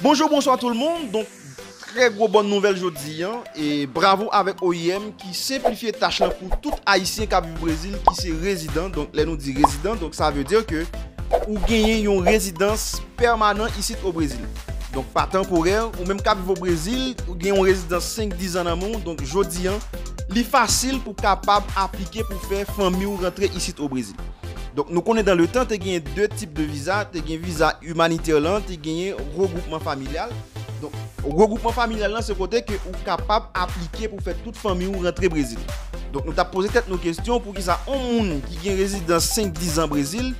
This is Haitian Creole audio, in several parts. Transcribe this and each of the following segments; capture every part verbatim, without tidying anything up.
Bonjou, bonswa tout le monde. Donk, trè gwo bòn nouvèl jodi an. E bravo avèk O I M ki senplifye tach lan pou tout Ayisyen k ap viv Brezil ki se rezidan. Donk, lè nou di rezidan, donk sa vle di ke ou genyen yon rezidans pèmanan isit o Brezil. Donk, pa tanporè, ou menm k ap viv o Brezil, ou gen yon rezidans senk, diz an nan men w. Donk, jodi an, li fasil pou kapab aplike pou fè fanmi w rantre isit o Brezil. Donk, nou konnen dan le tan, te genyen de tip de viza, te gen viza imanitè lan, te genyen regwoupman familyal. Donk, regwoupman familyal lan, se kote ke ou kapab aplike pou fè tout fanmi w rantre Brezil. Donk, nou t ap poze tèt nou kesyon, poukisa yon moun ki gen rezidans senk, diz an Brezil,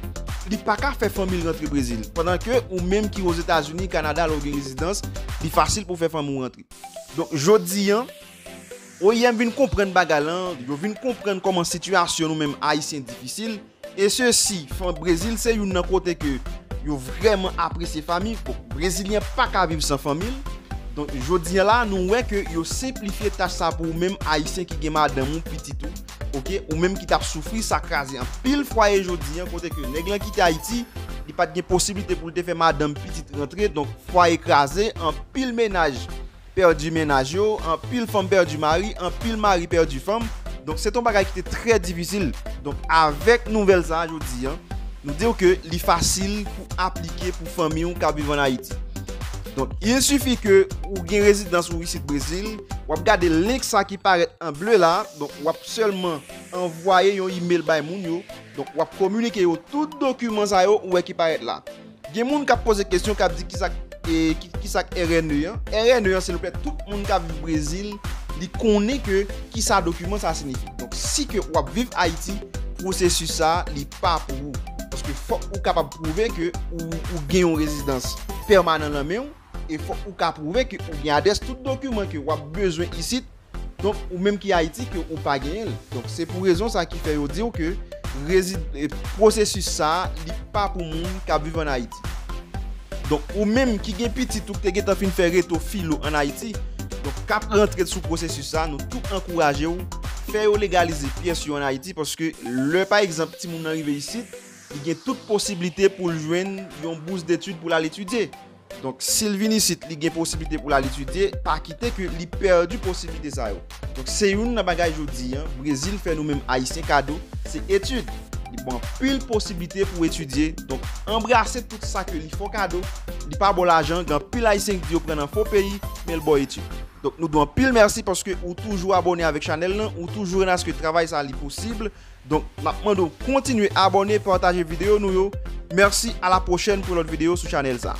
li pa ka fè fanmi l rantre Brezil, pandan ke ou menm ki Ozetazini, Kanada, lè w gen rezidans, li fasil pou fè fanmi w rantre. Donk, jodi an, O I M vin konprann bagay lan, yo vin konprann kòman sitiyasyon nou menm Ayisyen difisil, e sesi, fan Brezil se youn nan kote ke yo vrèman apresye fanmi. Bon, Brezilyen pa ka viv san fanmi l. Donk, jodi an la, nou wè ke yo senplifye tach sa pou ou menm Ayisyen ki gen madanm ou, pitit ou, oke, ou menm ki t ap soufri, sa kraze anpil fwaye jodi an, kote ke nèg lan kite Ayiti, li pa t gen posiblite pou l te fè madanm, pitit rantre, donk fwaye kraze, anpil mennaj pèdi mennaj yo, anpil fanm pèdi mari, anpil mari pèdi fanm. Donk, se t on bagay ki te trè difisil. Donk, avèk nouvèl sa a jodi an, nou di w ke li fasil pou aplike pou fanmi w k ap viv ann Ayiti. Donk, il sifi ke ou gen rezidans ou isit Brezil, w ap gade link sa ki parèt an ble la. Donk, w ap sèlman anvwaye yon imèl bay moun yo. Donk, w ap kominike yo tout dokiman sa yo ou wè ki parèt la. Gen moun k ap poze kesyon, k ap di kisa k, e, ki, kisa k R N E an. R N E an, silvouplè, tout moun k ap viv Brezil, li konnen ke kisa dokiman sa siyifi. Donk, si ke w ap viv Ayiti, pwosesis sa, li pa pou ou. Paske fòk ou kapab pwouve ke ou, ou gen yon rezidans pèmanan nan men w, e fòk ou ka pwouve ke ou gen adrès tout dokiman ke w ap bezwen isit. Donk, ou menm ki Ayiti, ke ou pa genyen l. Donk, se pou rezon sa ki fè yo di w ke rezi-, e, pwosesis sa a, li pa pou moun k ap viv ann Ayiti. Donk, ou menm ki gen pitit ou ki te gentan fin fè reto filo ann Ayiti, donk, k ap rantre sou pwosesis sa a, nou tout ankouraje w, fè yo legalize pyès yo ann Ayiti, paske lè, pa egzanp, timoun nan rive isit, li gen tout posiblite pou l jwenn yon bous detid pou l al etidye. Donk, si l vin isit, li gen posiblite pou l al etidye, pa kite ke li pèdi posiblite sa yo. Donk, se youn nan bagay jodi an, Brezil fè nou menm Ayisyen kado, se etid. Li ba w anpil posiblite pou w etidye. Donk, anbrase tout sa ke li fè w kado. Li pa ba w lajan, gen anpil Ayisyen ki di yo pran nan fo peyi, men l ba w etid. Donk, nou di w anpil mèsi paske ou toujou abòne avèk chanèl lan, ou toujou rann aske travay sa li posib. Donk, m ap mande w kontinye abòne, pataje videyo nou yo. Mèsi, a la pwochèn pou lòt videyo sou chanèl sa.